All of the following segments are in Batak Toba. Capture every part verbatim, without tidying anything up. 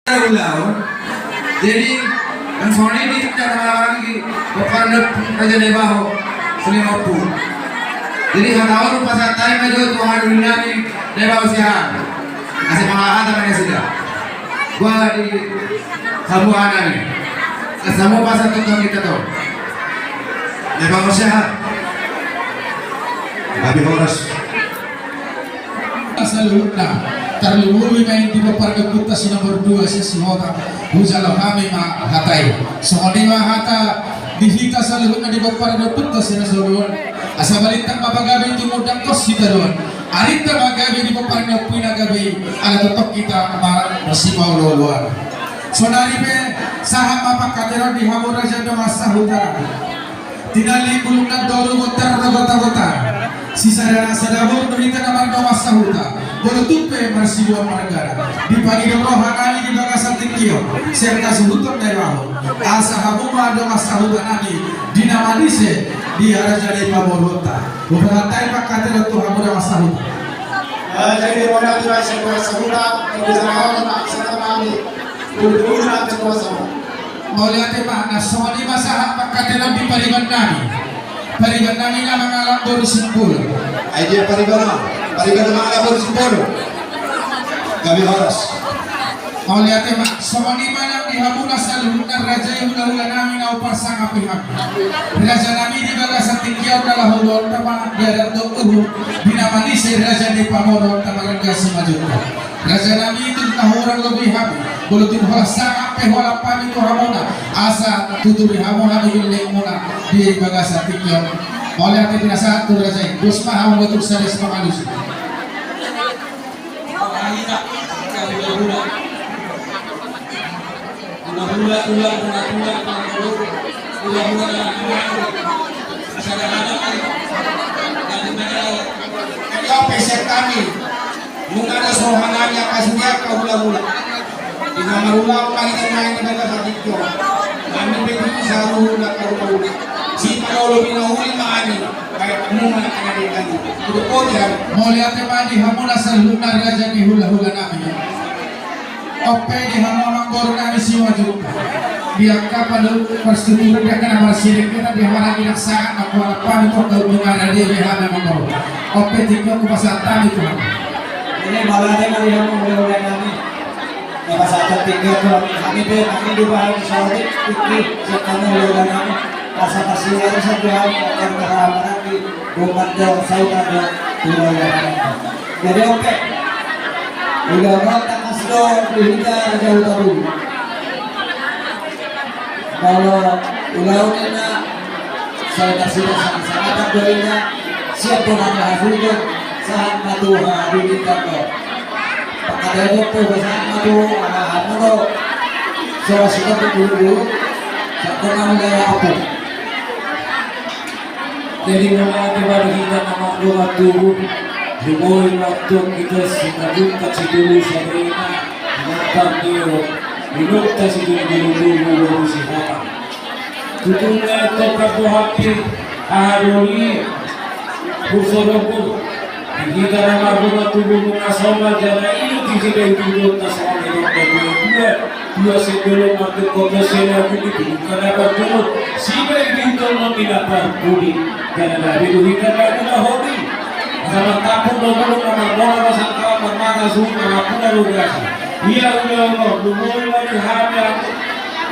Ulaon. Jadi, yang songon i di kita orang-orang di Bapak Raja Debaho, Seni Opu. Jadi, hata on pasahat hami ma jo tu haha doli nami Debaho Siahaan. Asa mangalaha hata ma nasida. Gua di hamu haha nami. Asa molo pasahat tu hita tu. Debaho Siahaan. Gabe horas. Saluhutna, tarlumobi ma i di pomparan ni ompunta si nomor dua, si Sihotang, hujalo hami ma hata i. Songon i ma hata di hita saluhutna di pomparan ni ompunta si na jolo on. Asa balintang ma pagabe tumundalhon sitadoan. Arinta ma gabe di pomparan ni ompu i na gabe i, ala tongtong hita marsipaolooloan. Saonari pe sahat ma pangkataion di hamu raja dongan sahuta. Tinallik bulung na toru, gontar na gotagota. Sisada na sada boru do hita na mardongan sahuta. Molo tung pe marsiboan margana, dipangidop roha nami di bagasan tingki on sian hasuhuton na i laho. Asa hamu ma dongan sahuta nami di na manise di raja ni pamoruonta. Hupasahat hami pangkataion tu hamu dongan sahuta. Jadi mauliate ma, na songon i ma sahat pangkataion di pariban nami. Pariban nami na mangalap boru Simpulu. Ai dia pariban, pariban na mangalap boru Simpulu. Gabe horas. Mauliate ma, songon i ma nang di hamuna saluhutna raja i, hulahula nami na hupasangapi hami. Raja nami di bagasan tingki on na laho dohot tama di adat dohot uhum, di na manise raja ni pamoruonta marga Simanjuntak. Raja nami, tung na hurang lobi hami, molo tung holan sangap pe holan hami tu hamuna, asa tuturi hamu hami gellengmuna di bagasan tingki on. Mauliate pinasahat tu raja i, dos ma hamu botul sada sipangalusi. Hula-hula, hula-hula, hula-hula. Jadi apa isi kami? Nunga ada sohananya kasih dia kau hula-hula. Di nama hula kami tenang di bagasan tingki on. Kami begitu selalu hula kau hula. Si Manolo Binauli ma ani. Baik, nunga ada di kami. Udah kau dia. Mauliate ma di hamuna saluhutna raja ni hula-hula nami. On pe di hamu amangboru nami Simanjuntak. Di angka padu parsitumburan di angka na marsiringgit di hamu na di daksakan, angka anak padu tu angka ujung ada di hamu amangboru. On pe tingki on hupasahat hami tu hamu. Jadi mauliate ma di hamu hula-hula nami. Hupasahat tingki on tu hami pe, hami di bahan saudi tingki sian hamu hula-hula nami. Asa kasih hari satu hari akan kesalahan di rumah jauh saudara hula-hula nami. Jadi on pe. Ulaon on tangkas do di hita Raja Hutabulu. Molo ulaon i na sai nasida sangap-sangap do hita sian bona na hasuhuton sahat ma tu haha doli hita do. Pangkataion pe sahat ma tu haha hamu do. Sora sida pe bulu-bulu. Sahat ma tu haha hamu. Jadi mauliate ma di hita na mardongan tubu. Lumobi ma antong hita Simanjuntak Sitolu Sada Ina. Mantan deo. Inongta sitolu-tolu boru Sihotang. Tutu ma antong pardongan ni haha doli. Burso dohot di hita na mardongan tubu, nunga somal jala i do tingki na idihutonta songon i do na dua-dua. Dua sendolo martungkot do selagu di pulungka na parjolo. Siba idihuton non di na parpudi. Jala gabe do hita na guna hodi. Asa martampuk do bulung na marbona do sangkalan marmata suhut na marbona do gasa. Ia ulaon on lumobi ma di hami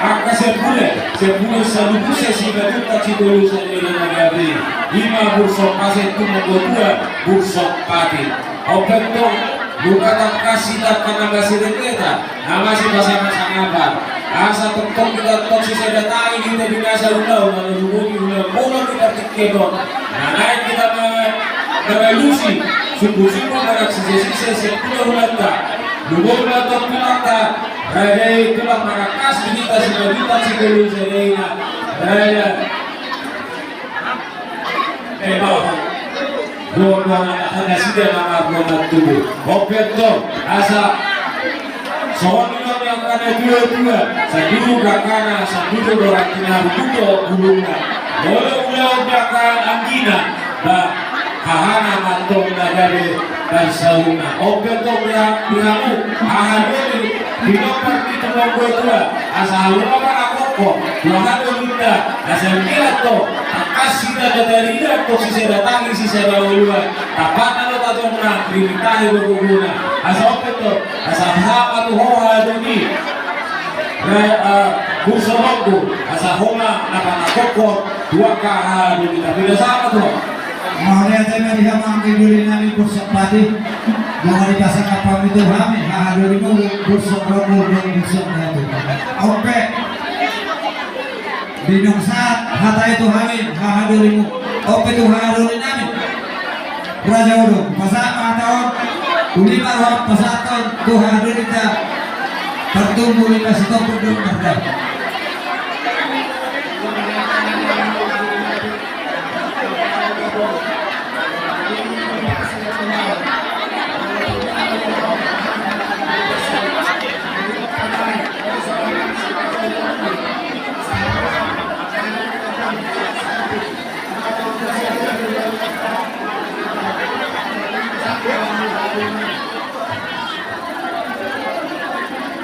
angka sian bule, sian bule saluhutna Simanjuntak Sitolu Sada Ina na gabe. Ima burso pate tumangga dua, burso pate. On pe antong, nunga tangkas hita angka na masirenggeta, na masipasangap-sangapan. Asa tongtong hita antong sisada tangi hita di nasa ulaon, ala lumobi ulaon bolon di partingkian on. Na naeng hita ma-, mangalusi sungkun-sungkun, manang sise-sise sian hula-hulanta. Lumobi ma antong tu amanta raja i, tulang na tangkas di hita Simanjuntak Sitolu Sada Ina. Raja. Eh, bawa. Dua-dua anak nasida na mardongan tubu. On pe antong, asa songon i do angka na tua-tua, sanduhut angkana, sanduhut do rantingna, sanduhut do bulungna. Molo ulaon di angka anggina, ba, hahana ma antong na gabe parsautna. On pe antong di ha-, di hamu, haha doli, di nomor pitu Manggotua, asa hamu ma manangkok, dua hata do ninta, asa manggilat do, tangkas hita tatarida do sisada tangi sisada uluan, tapatna do tajongnang, rimitahi do gogona, asa ompet do, asa sapa tu ho hahadoli, ra, eh, burso ronggo, asa ho ma na panangkok, dua hata hahadoli, tapi da sapa tu ho. Mauliate ma di hamu anggi doli nami Burso Pati. Nunga dipasangap hamu tu hami hahadolimu Burso Ronggo dohot Burso Datu. Ope. Di nunga sahat hata i tu hami hahadolimu. Ope tu hahadoli nami. Raja Udo, pasahat ma hata on. Uli ma roha pasahathon tu hahadolinta. Tartumbu Lima Sitombuk dohot Mardaun.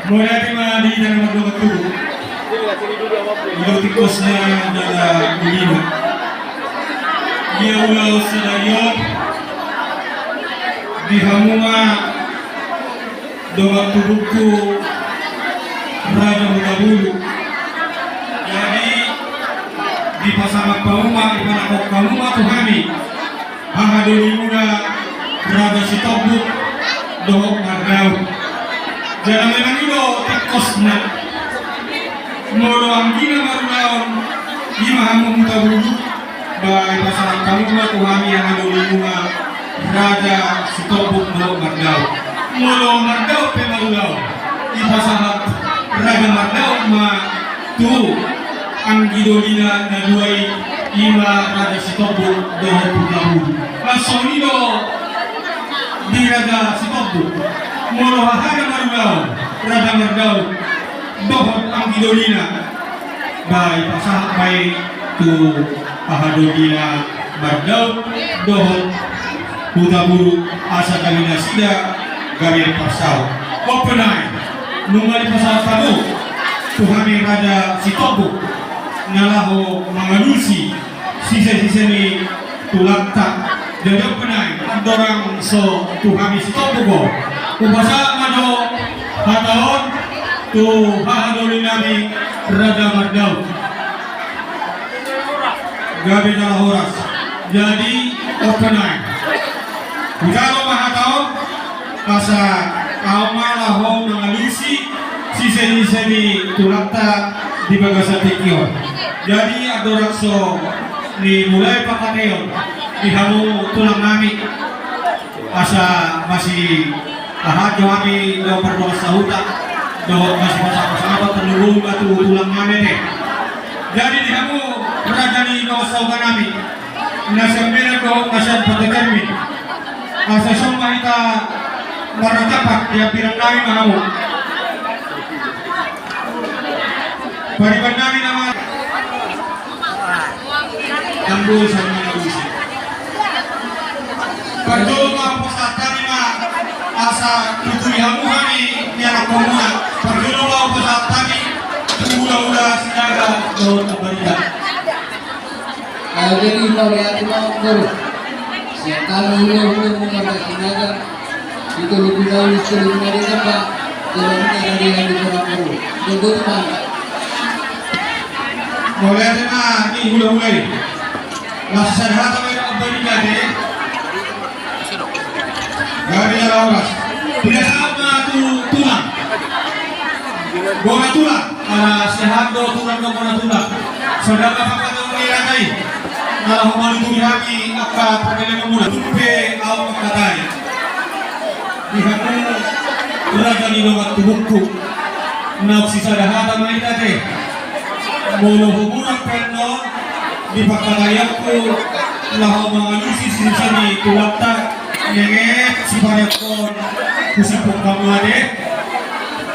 Mauliate ma di hita na mardongan tubu. Ilo tingkosna jala ulina. Ia ulaon sadari on di hamu ma dongan tubungku Raja Hutabulu. Jadi dipasangap hamu ma, dipanangkok hamu ma tu hami hahadolimuna Raja Sitombuk dohot Mardaun. Jala memang i do tingkosna. Molo anggina marulaon, i ma hamu Hutabulu, ba dipasahat hamu ma tu hami hahadolimuna Raja Sitombuk dohot Mardaun. Molo Mardaun pe marulaon, dipasahat Raja Mardaun ma tu anggi dolina na dua i, i ma Raja Sitombuk dohot Hutabulu. Laos songon i do di Raja Sitombuk, molo hahana marulaon Raja Mardaun dohot anggi dolina, ba dipasahat ma i tu hahadolina Mardaun dohot Hutabulu asa gabe nasida gabe parsaulian. Ope nai, nunga dipasahat hamu tu hami Raja Sitombuk na laho mangalusi sise-sise ni tulangta. Jadi ope nai, andorang so tu hami Sitombuk on, hupasahat ma jo hata on tu hahadoli nami Raja Mardaun. Gabe jala horas. Jadi ope nai, hujalo ma hata on, asa ahu ma laho mangalusi sise-sise ni tulangta di bagasan tingki on. Jadi andorang so dimulai pangkataion di hamu tulang nami, asa masiaha jo hami dohot pardongan sahuta dohot masipasahat-pasahat parloboi ma tu tulang nami ate. Jadi di hamu raja ni dongan sahuta nami, na sian Medan dohot na sian Pante Cermin, asa songon hita marnatapa di hambirang nami ma hamu. Pariban nami nama. Parjolo ma hupasahat hami ma asa tuturi hamu hami ni anak komuna. Parjolo ma hupasahat hami tu hula-hula Sinaga dohot Ambarita. Jadi mauliate ma boru. Sian hami hula-hula muna marga Sinaga. Itu lebih tahu itu lebih dari apa? Kalau kita dari yang di Koramoro. Betul, Bang. Mauliate ma di hula-hula i. Laos sada hata ma i, Ambarita ate. Gabe jala horas. Pinasahat ma tu tulang. Bona tulang. Ala siahaan do tulang dohot bona tulang. Sada ma pangkataion ni raja i. Ala humanuturi hami angka pardalananmuna. Tung pe ahu mangkatai. Di hamu raja ni dongan tubungku, naung sisada hata ma hita ate. Molo humurang pe annon di pangkataianku laho mangalusi sise ni tulangta, nenget sipareonhon husiphon hamu ate.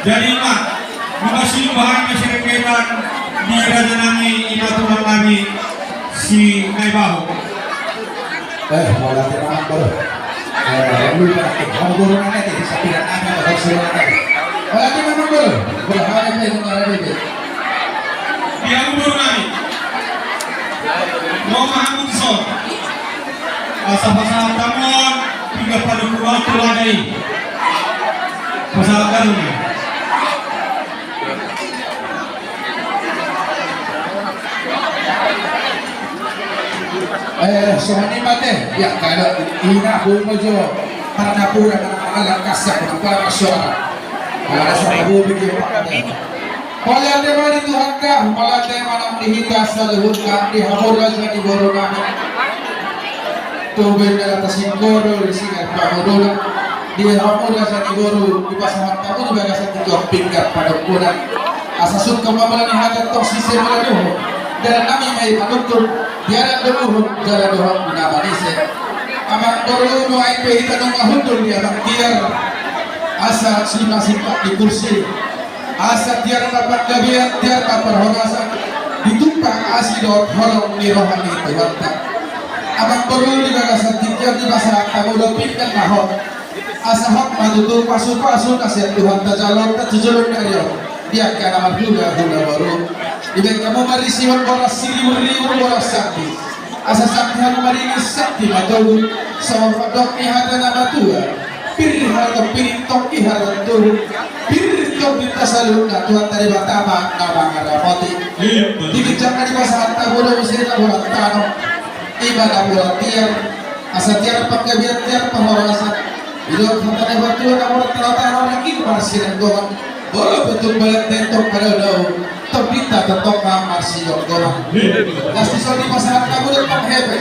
Jadi ma, nunga silumbahon ma sirengetan di raja nami, i ma tulang nami Sinaibaho. Eh, mauliate ma boru. Eh, lupa lagi. Hamu boru nami ate, sapiran nami, boru Sinaibaho. Berarti memang betul. Berharap itu, berharap itu. Dia umur nai. Mau maha muncul. Asa pasahat hamu on, tiga puluh dua tu lagi. Pasahat hamu. Eh, songon i ma te, ya, kalau ina, bulu mojo, parnapura, alat kasak, kepala masyarakat. Kalau ada sama bulu, bikin apa? Mauliate ma di Tuhanta, mauliate ma nang di hita saluhutna, di hamu raja ni boru nami. Tu benda lata singkoru, di singa panguduna. Di hamu raja ni boru, dipasahat hamu di bagasan tu pinggan padomunan. Asa sungkun ma mula ni hata tong sise mula dohot. Dalan nami ma i manungkun, di adat dohot, jala dohot guna manise. Amang boru, nuaeng pe hita nunga hundul di abang tiar. Asa simasingkat di kursi. Asa tiar ma panggabean, tiar ma parhorasan, ditumpang asi dohot holong ni roha ni Tuhanta. Amang boru, di bagasan tingki on dipasahat hamu do pinggan na hot. Asa hot ma tutu pasupasu na sian Tuhanta jaloonta tu joloan ni ari on. Di angka na marhulahula boru, dibaen hamu marisihon boras siriburribur, boras sakti. Asa sakti hamu maringi, sakti matogu, songon pandok ni hata na matua. Pir haraton pir, tonggi haraton togu. Pir tongginta saluhutna, Tuhanta Debata ma na mangaramoti. Iya, betul. Di ginjang na dipasahat hamu do muse na borat tano, i ma na borat tiar. Asa tiar panggabean, tiar parhorasan. Didok hata ni natuatua, na borat tano-tano, rangging marsinanggongan. Molo pe tung balat na tong padao-dao, tongginta tongtong ma marsinanggongan. Las dison dipasahat hamu do panghepe.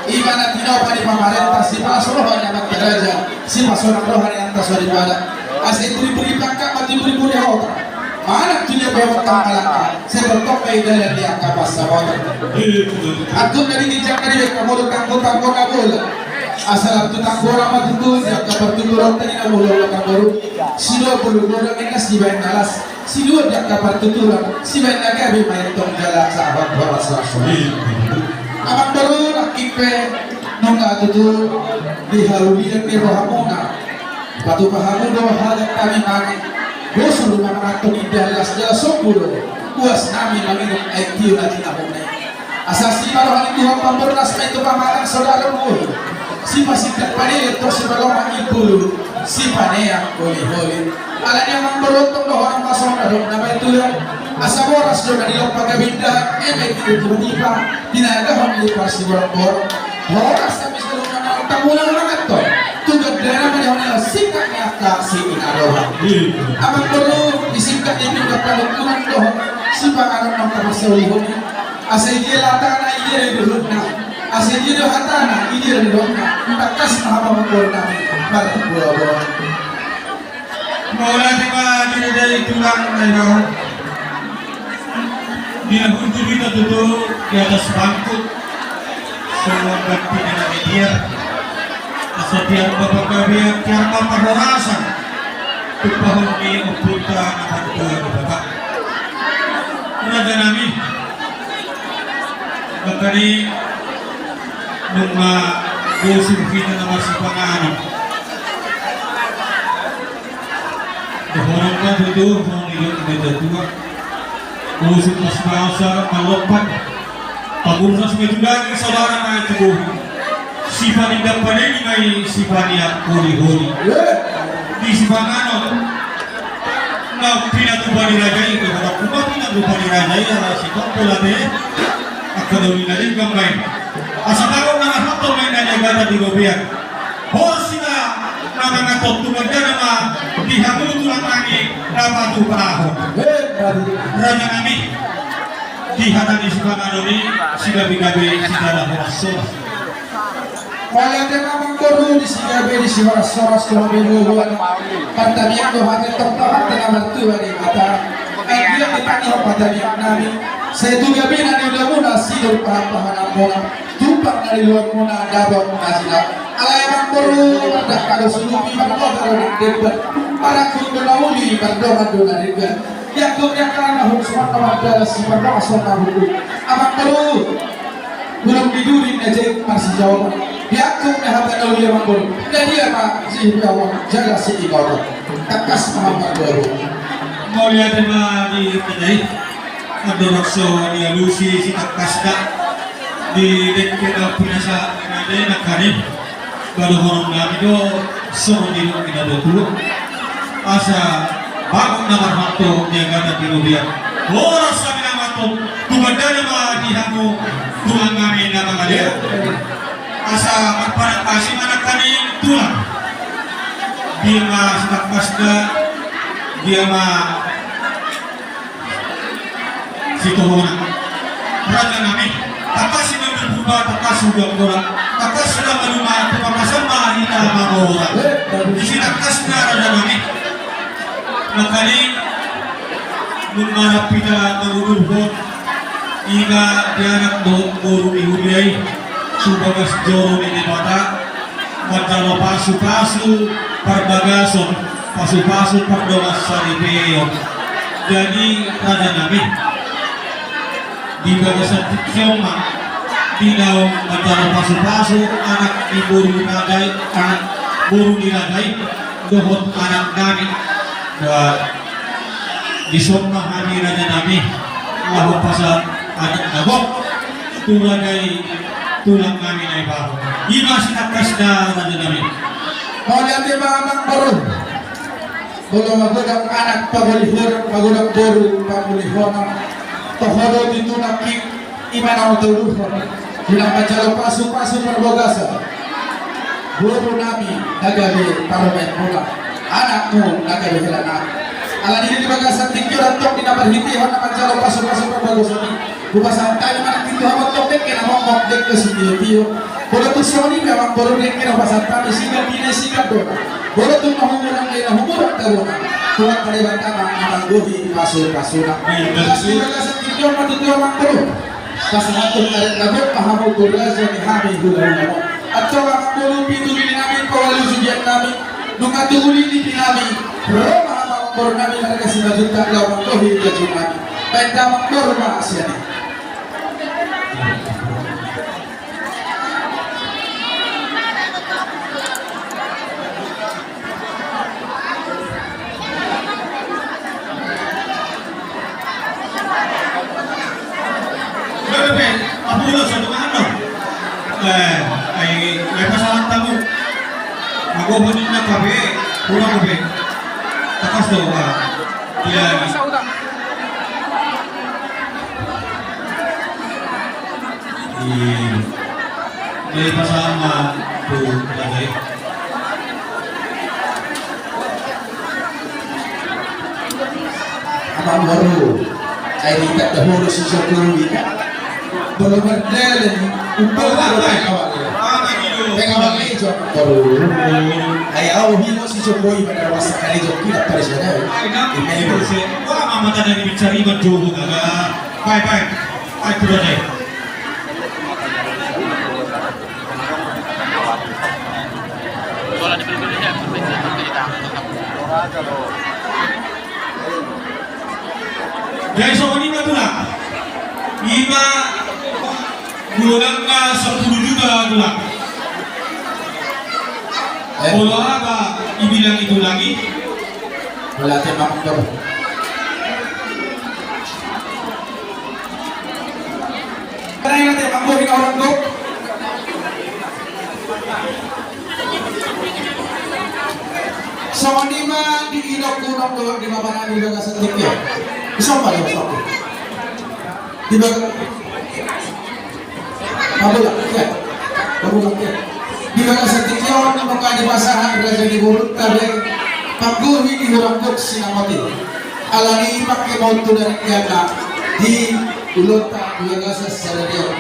I ma na tinopa ni pamarenta, sipalas roha ni amanta raja, sipasonang roha ni inanta soripada. Asa i puri-puri pangkat, ma i puri-puri hota. Manang tu dia pe hota malangka, sai tongtong ma i dalan di angka pansamotan. Angkut na di ginjang na dibaen hamu do tanggo-tanggo na bola. Asa lam tu tanggona ma tutu di angka partuturonta, ninna molo na boru. Sidua pulu godang ninna sibaen na las. Sidua di angka partuturon, sibaen na gabe ma i tong jala sahat horas-horas. Amang boru, nangkin pe nunga tutu di haulian ni rohamuna. Patupa hamu do halak nami mange. Bosur ma mangan tong indahan, las jala sombu do. Puas nami manginum aek tio na tinamuna i. Asa asi ma roha ni Tuhan pambornas ma i tu pamanang saudara muna. Sipasingkat panele, tor sipalomak impulu, sipaneang holi-holi. Alani amang boru, tong dohonon ma songon na dok na baen tulang. Asa boras do na dilompa gabe indahan, eme i tu tipa-tipa, tinadahon di parsiborong-borong. Horas hami saluhutna, tamulang mangan tong. Tu gandana ma dihona singkat ni angka si ina roha. Amang boru, disingkat ni pinggan panungkunan dohot sipanganon na taparsaulihon i. Asa i dia latana, i dia do dohotna. Asa i dia do hatana, i dia do dohotna. Tangkas ma hamu amang boru nami marboa-boa. Mauliate ma di raja i tulang na hinaholongan. Di na hundul hita tutu di atas bangku. Songon bangku ni na tiar. Asa tiar ma panggabean, tiar ma parhorasan. Tumpahon ni ompunta na martua ni bapa. Raja nami. Makana i nunga bosur hita na marsipanganon. Dohonon ma tutu, songon nidok ni natua-tua. Bosur ma sibasa malompan. Paburnas ma tu daging, saudara ma tu bohi. Sipanindak panegi ma i, sipaneang holi-holi. Di sipanganon. Na pinatupa ni raja i, kata kuma pinatupa ni raja i, ala sitong pola te. Angka doli na denggan ma i. Asa baru na marhato ma i na denggan di gobean. Horsina na mangaton tu mandana ma di hamu tulang nami na patupahon. Raja nami, di hata ni sipanganon i, sigabe-gabe, sijala horas-horas. Mauliate ma amang boru, di sigabe, di sihoras-horas, tu hamu boru. Partabian do hata tong, hata na martua di hata. Anggiat ditangi ho partabian nami. Sai tu gabe na niulamuna, sidor pahan-pahananmuna. Tumpang na niluanmuna dapot na sila. Alai amang boru, mardangka do sulupi, margota do na demban. Marangkup do na uli, mardongan do na denggan. Di angkup ni angka na hurus, songon na mardalan, sipardongan songon na hundul. Amang boru, bulung di duri na jait marsijaotan. Di angkup ni hata na uli amang boru, na dia ma sihipaon jala siingkoton. Tangkas ma hamu marboa-boa. Mauliate ma di hita i. Andorang so dialusi sitangkasna di dengke na pinasahat ni raja i nangkaning, padohonon nami do songon didok ni natuatua, asa bagot na marhalto di agatan di robean. Horas hami na mantong, tu gandana ma di hamu tulang nami na mangalean. Asa marpanangkasi ma nangkaning tulang. Dia ma sitangkasna, dia ma sitohona. Raja nami, tangkas ma di purba, tangkas ma di angkola, tangkas ma di luma, tu bagasan ma hita mamora. Di sitangkasna raja nami. Nangkaning nunga rap hita mangudurhon, ima di anak dohot boru ni huria i, tu bagas joro ni Debata, manjalo pasupasu parbagason, pasupasu pardongansaripeon. Jadi raja nami, di bagasan tingki on ma, di naung manjalo pasupasu anak ni boru ni raja i, anak boru ni raja i, dohot anak nami. Ba, dison ma hami raja nami, laho pasahat adat na gok tu raja i, tulang nami na ibaho. Ima sitangkasna raja nami. Mauliate ma amang boru. Molo magodang anak pangolihonon, magodang boru pangolihonon, toho do tutu nangkin. Ima na hutauluhon, unang manjalo pasupasu parbagason. Boru nami na gabe parumaenmuna, anakmu na gabe hela nami. Alani i di bagasan tingki on antong di na marhitehon na manjalo pasupasu parbagason i, hupasahat hami ma nangkin tu hamu antong dengke na mokmok, dengke sitiotio. Molo tung songon i pe amang boru, dengke na hupasahat hami, sigan di na sigan do. Molo tung na humurang di na humurang do. Tulang pariban tama na manggohi pasupasuna. Di bagasan tingki on ma tutu amang boru. Pasahathon adat na gok ma hamu tu raja ni hami hulahula on. Antong amang boru, pitu nini nami, paualu sugian nami, nunga tubu nini nami, ro ma hamu amang boru nami, marga Simanjuntak laho manggohi raja nami. Baen da amang boru ma sian i. Udah, udah, Pe. Apa udah satu makan dong? Eh, ai, ai pasahat tamu. Aku mau nanya kafe, kurang kafe. Takas tuh, Pak. Iya. Di, di pasahat ma tu raja i. Amang boru, ai di ita dahulu si Jokowi. Belum berjalan, umpama lo pengawal. Pengawal i jo amang boru. Ai au himo si Jokowi pada masa kali Jokowi dapat di sana. Ini. Wah, mama tadi dicari baju. Baik, baik. Ai tu raja i. Jadi songon i ma tulang. Ima golangna sampulu juta tulang. Eh. Molo aha dibilang i tulang i. Mauliate ma amang boru. Songon i ma di inongku, inong dohot di bapa nami di bagasan tingki on. Isomba, isomba. Di bagas- Pabola, ya. Pabola, ya. Di bagasan tingki on, nunga dipasahat raja ni borunta be panggohi ni hurang gok sinamot i. Alani i pangke ma on tu dengkeanna di ulaonta di bagasan sadari on.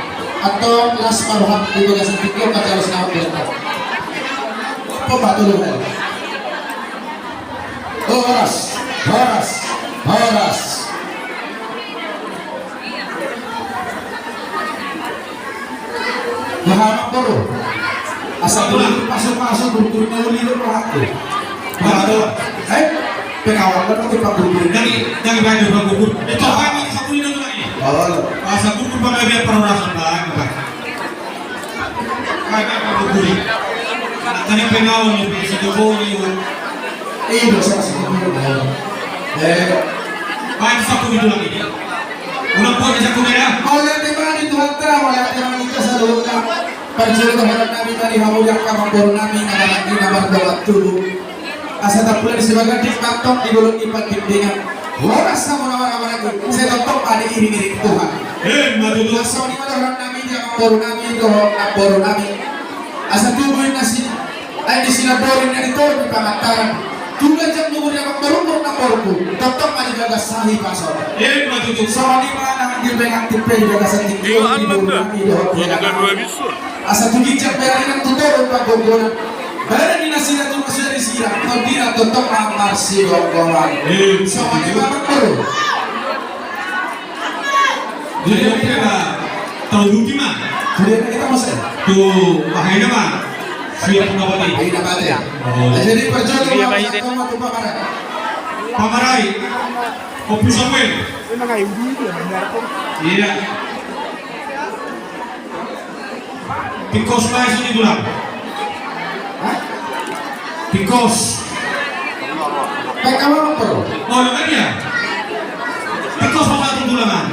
Antong las ma roham di bagasan tingki on, maka las na on. Pematuh. Horas, horas, horas. Bah, amang boru. Asa boru pasu-pasu, burgur na uli do rohangku. Bah, eh? Pengawal kan pakai burgur. Dari, dari mana burgur? Itu kami di satu ini lagi. Halo. Asa burgur pada biar perhorasan, Bah. Bah, burgur. Tadi pengawal ni si Jokowi. Eh, dosa si Jokowi. Eh. Mauliate ma di Tuhanta, mauliate ma di Tuhanta, saluhutna. Parjolo dohonon nami ma di hamu angka amangboru nami na maranggi na mardongan tubu. Asa tampulon ni Simanjuntak tongtong di bolon ni Pandengdenggan. Horas hamu na marhahamaranggi, sai tongtong ma diiringiring Tuhan. Emma tutu. Songon i ma dohonon nami di amangboru nami dohot namboru nami. Asa tubu inna si, ai di sinamboru inna di toru ni pangantaran. Tu ganjang ni umur ni amangborungku, namborungku, tongtong ma digagas hahipason. Emma tutu. Songon i ma nang di pengantin pe di bagasan tingki on di boru nami dohot di boru nami. Asa tu ginjang pe ari nang tu toru panggonggonan. Badan ni nasida tu nasida di sirang, tondina tongtong ma marsidongkonan. Emma tutu. Songon i ma amangboru. Jadi oke ma, tau rugi ma. Jadi kita masuk. Tu, aha i nama? Siap pendapat i. Ini nama ya. Oh. Jadi parjolo ma, pasahaton ma tu pamarai. Pamarai. Ompu Samuel. Iya. Tingkos ma i songon i tulang. Hah? Tingkos. Baik, kamu apa, Bro? Oh, dengan dia. Tingkos ma i tulang, ah.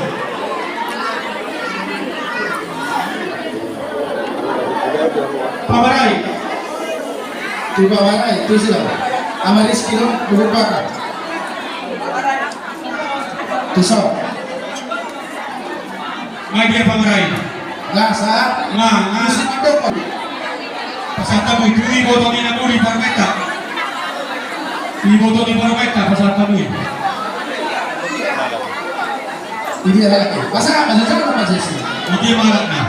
Pamarai. Tu pamarai, tu sila. Ama Rizky lo, bukan pakar. Tu so. Nga dia pamarai. Nga sa. Nga, nga. Pasahat hamu i, tu iboto ni na muli parmenta. Iboto ni parmenta, pasahat hamu i. Ini dia lagi. Pasahat, pasahat, pasahat. Ini dia malak na.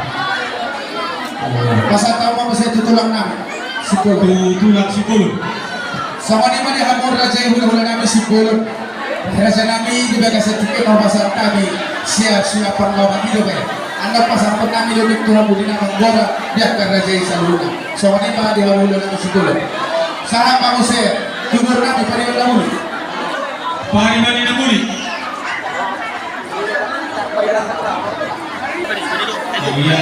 Pasahat hamu, pasahat tu tulang nami. Sipolon. Tu tulang Sipolon. Songon i ma di hamu raja i, hulahula nami Sipolon. Raja nami di bagasan tingki on pasahat nami. Siap, siap pangawa i do be. Anda pasahat nami do tu hamu di na manggora di angka raja i saluhutna. Songon i ma di hamu hulahula nami Sipolon. Sahat ma muse tu boru nami Pariban na Muli. Pariban na Muli. Iya.